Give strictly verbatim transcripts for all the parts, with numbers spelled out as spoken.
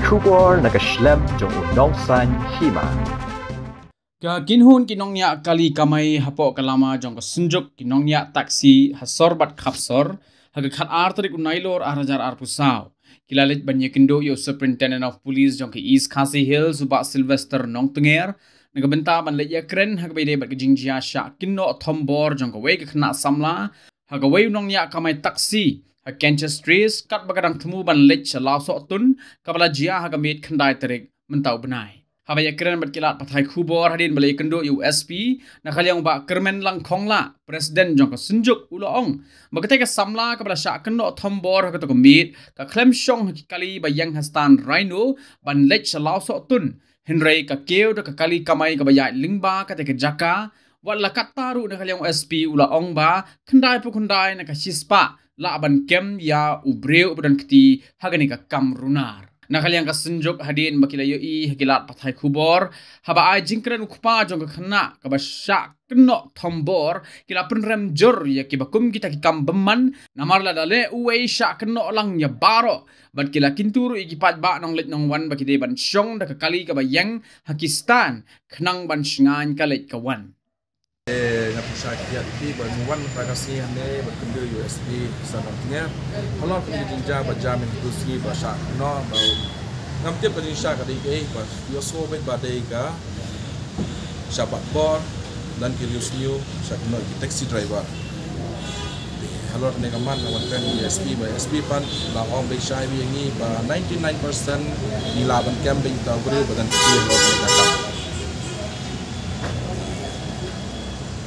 Khubor na ka shlem jong u nongsan hima. Ka kynhun ki nongñiah kali kamai hapoh ka lama jong ka Synjuk ki nongñiah taxi ha sor bad khap sor ha ka khatar tarik u Nailur ar hajar arphew saw ki la leit ban ïakynduh ïa u Superintendent of Police jong ka East Khasi Hills, u Bah Sylvester Nongtnger, na ka bynta ban leit ïakren ha kaba ïadei bad ka jingjia shah kynnoh thombor jong kawei ka khynnah samla ha kawei u nongñiah kamai taxi ha Kenches Trace, katba ka dang thmu ban leit sha Lawsohtun, kaba la jia ha ka miet khyndai tarik mynta u bnai. Haba ïakren bad ki lad pathai khubor hadien ba la ïakynduh ïa u S P, na ka liang u Bah Kyrmenlang Khongla, President jong ka Synjuk, u la ong ba katei ka samla kaba la shah kynnoh thombor ha kato ka miet ka khlem shong ha ki kali ba ïeng ha stand Rhino ban leit sha Lawsohtun, hynrei ka kiew da ka kali kamai kaba ïaid lyngba katei ka jaka. Wat la katta ruh, na ka liang u S P u la ong ba khyndai phew khyndai na ka shispah lah ban kem ïa u briew uba don kti ha kane ka kam runar. Na ka liang ka Synjuk, hadien ba ki la ïohi ha ki lad pathai khubor, haba ai jingkren u kpa jong ka khynnah kaba shah kynnoh thombor, ki la pynrem jur ïa kiba kum kita ki kam bymman, namar lada leh uwei shah kynnoh lang ïa baroh. Bad ki la kyntu ruh ïa ki paidbah nongleit nongwan ba ki dei ban shong da ka kali kaba ïeng ha ki stand khnang ban shngaiñ ka leit ka wan. Eh, nga pynshai kiad ïa phi ba ngi wan mynta ka sngi hangne ban kynduh ïa u S P Sir Nongtnger halor kane ka jingjia ba jia mynta ka sngi ba shah kynnoh ba ngam tip ka jingshah ka dei kaei ba ïohsngew beit ba dei ka shah bat bor, don ki riewsniew shah kynnoh ïa ki taxi driver. Halor kane ka mat nga wan kren ïa u S P ba u S P pat la ong beit shai beit ïa ngi ba ninety-nine percent ngi lah ban kem beit ïa uta u briew ba don kti halor kane ka kam.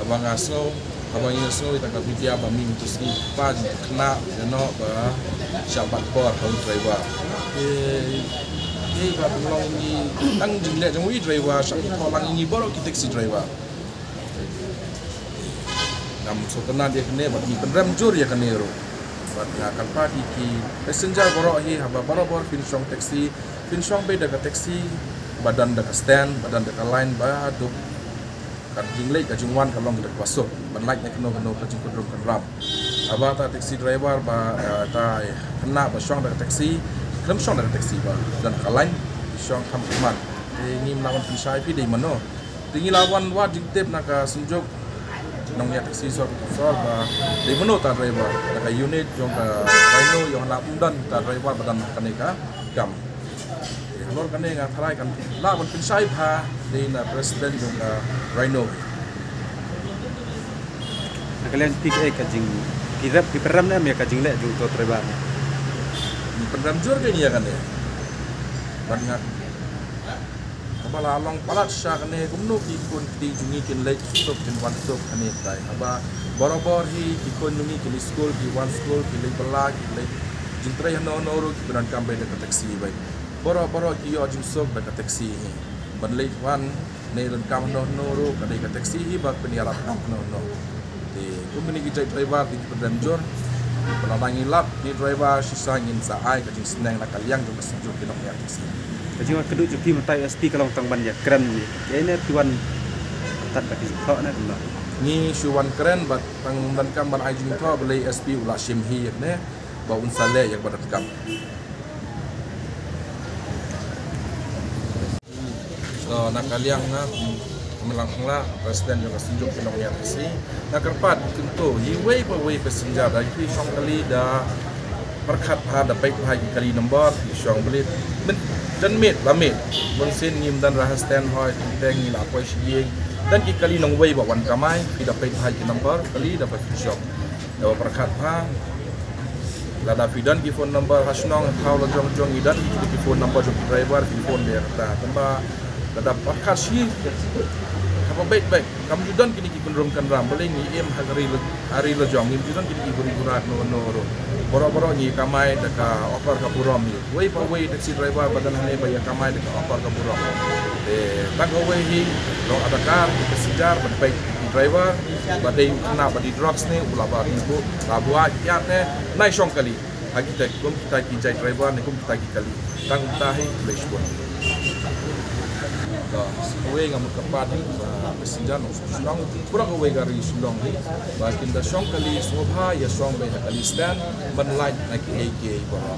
Haba nga sngew, haba ngi sngew ïa ka media ba mynta ka sngi kpa jingkhynnah ïa noh ba shah bat bor ha u driver. Eh, eh, ba pynlong ngi tang jingleh jong u driver, shah kynnoh lang ïa ngi baroh ki taxi driver. Ngam sngewtynnat ïa kane bad ngi pynrem jur ïa kane ruh. Bad nga kyrpad ïa ki passenger baroh hi, haba barabor phin shong taxi, phin shong beit da ka taxi ba don da ka stand, ba don da ka line ba duk ka jingleit ka jingwan ka long da kaba suk ban lait na kano kano ka jingkynrum kynram. Haba ta taxi driver ba, eh, ta khynnah ba shong da ka taxi, khlem shong da ka taxi ba don ka line, shong kham khmat. Te ngim lah ban pynshai phi dei mano. Te ngi la wan wad jingtip na ka Synjuk nongñiah taxi sor sor ba dei mano ta driver, na ka unit jong ka Rhino ïoh na ym don ta driver ba don kane ka kam. Te halor kane nga tharai kan lah ban pynshai bha dei na president jong ka Rhino. Na ka liang phi kaei ka jing, phi rep, phi pynrem ne em ïa ka jingleh jong uto u driver? Ngi pynrem jur kein ïa kane. Bad nga, haba la long palat sha kane, kumno ki khun kti jong ngi kin leit suk kin wan suk kane tai? Haba barabor hi ki khun jong ngi kin leit skul, ki wan skul, ki leit bylla, ki leit jingtrei hano hano ruh ki pyndonkam beit da ka taxi beit. Baroh baroh ki ïoh jingsuk da ka taxi hi. Ban leit wan ne donkam hano hano ruh ka dei ka taxi hi ba pynïarap kam hano hano. Te kum kine ki jait driver te ki pynrem jur. Ba lada ngi lap ki driver shisha ngin sa ai ka jingsneng na ka liang jong ka Synjuk ki nongñiah taxi. Ka jingwan kynduh jong phi mynta ïa u S P ka long tang ban ïakren ne, ïa ne phi wan tad ka jingthoh ne kumno? Ngi shu wan kren bad tang donkam ban ai jingthoh balei u S P u la shim hi ïa ne ba un sa leh ïa kaba donkam. So, na ka liang nga, Kyrmenlang Khongla, president jong ka Synjuk ki nongñiah taxi, nga kyrpad kyntu ïa uwei pa uwei passenger, da phi shong kali da pyrkhat bha, da peit bha ki kali nombor phi shong, balei mynta miet la miet, bun sien ngim don ra ha stand hoi, teng ngi la poi sha ïing, don ki kali nongwei ba wan kamai, phi da peit bha ki nombor kali da phi shong. Ïa, pyrkhat bha. Lada phi don ki phone number ha shnong, thaw la jong jong ngi don ki, ki phone number jong ki driver, phi phone ïa kata. Tangba lada pyrkhat shi haba beit beit, kam ju don kine ki kynrum kynram, balei ngi im ha ka ri la, ha ri la jong, ngim ju don kine ki buri burat no no ruh. Baroh baroh ngi kamai da ka offer ka burom hi. Wei pa wei taxi driver ba don hangne ba ïa kamai da ka offer ka burom. Te tang kawei hi, long adakar ki passenger ban peit ki driver ba dei u khynnah ba dei drugs ne u la ba dei bu, la buaid ïa ne, nai shong kali. Ha kita kum kita ki jait driver ne kum kita ki kali. Tang kita hi, khublei shibun. Ka kawei nga mut kyrpad ïa ki passenger nongshong shnong, baroh kawei ka ri Shillong hi, ba kin da shong kali sngewbha ïa shong beit ha kali stand ban lait na kiei kiei baroh.